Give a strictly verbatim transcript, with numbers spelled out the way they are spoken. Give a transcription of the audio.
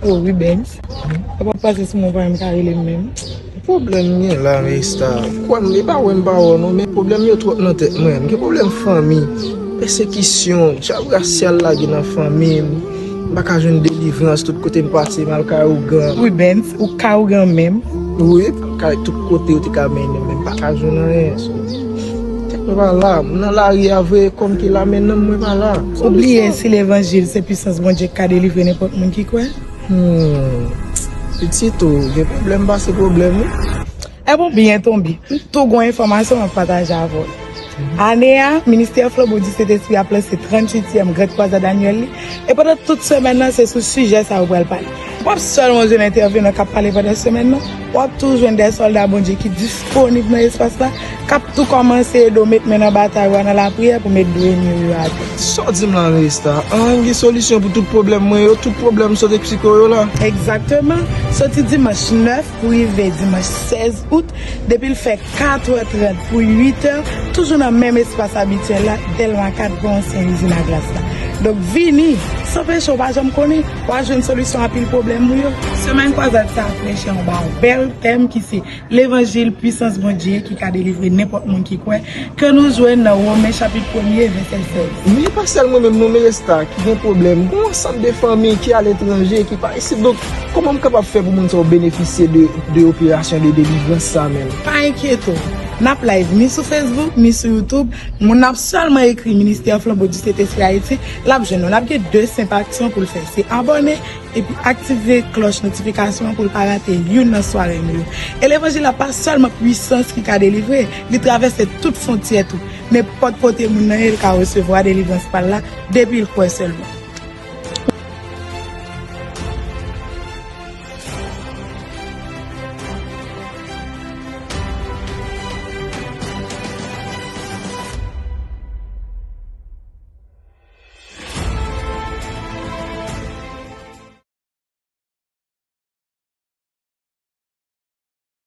Oh, Rubens. Apa pase sou mwen pa menm ka rele m menm. Pwoblèm m gen la, Meyista. Kwè m, e pa wè m pa wè w non, men pwoblèm yo twòp nan tèt mwen. M gen pwoblèm fanmi, pèsekisyon, djab rasyal lage nan fanmi m. M pa ka jwenn delivrans, tout kote m pase, m al kay ougan. Rubens, ou kay ougan menm? Wi, m al kay tout kote yo te ka mennen m, men m pa ka jwenn anyen. So, tèt mwen pa la. M nan lari a vre, kòm ki la, men nanm mwen pa la. Ou bliye si levanjil se pwisans Bondye ki ka delivre nenpòt moun ki kwè? Hmm. Pitit ou gen pwoblèm pase pwoblèm wi. Ebon byen tonbe. M tou gon enfòmasyon m ap pataje avè w. Ane a, Ministè Flanbo di Sentespri ap lanse tranntuityèm Grand Kwazad Anyèl li. E pandan tout semèn nan, se sou sijè sa yo pral pale. W ap sèlman jwenn entèvenan k ap pale pandan semèn nan. W ap tou jwenn de sòlda Bondye ki disponib nan espas la, k ap tou kòmanse ede w met men nan batay ou a nan lapriyè pou met do enmi w yo atè. Sa w di m la, Meyista? An, gen solisyon pou tout pwoblèm mwen yo, tout pwoblèm sante psiko yo la. Egzakteman. Soti dimanch nèf pou rive dimanch sèz out, depi l fè katrè trant pou uit è, toujou nan menm espas abityèl la, Dèlma kat, bò ansyen izin a glas la. Donk, vini, san peche w pa janm konnen, w a jwenn solisyon anpil pwoblèm ou yo. Semèn kwazad sa a fleche anba yon bèl tèm ki se Levanjil, pwisans Bondye ki ka delivre nenpòt moun ki kwè, ke nou jwenn nan Women chapit premye, vèsè sèz. Men e pa sèl mwen menm non, Meyista, ki gen pwoblèm. Gen yon ansanm de fanmi ki aletranje, ki pa isit. Donk, kòman m kapab fè pou moun sa yo benefisye de, de operasyon de delivrans sa menm? Pa enkyete w. N ap live ni sou Facebook, ni sou YouTube. Moun ap sèlman ekri Ministè Flanbo di Sentespri Ayiti, l ap jwenn nou. N ap gen de senp aksyon pou l fè. Se abòne, epi aktive klòch notifikasyon an pou l pa rate youn nan sware nou yo. E levanjil la pa sèlman pwisans ki ka delivre, li travèse tout fwontyè tou. Nenpòt kote moun nan ye, l ka resevwa delivrans pa l la, depi l kwè sèlman.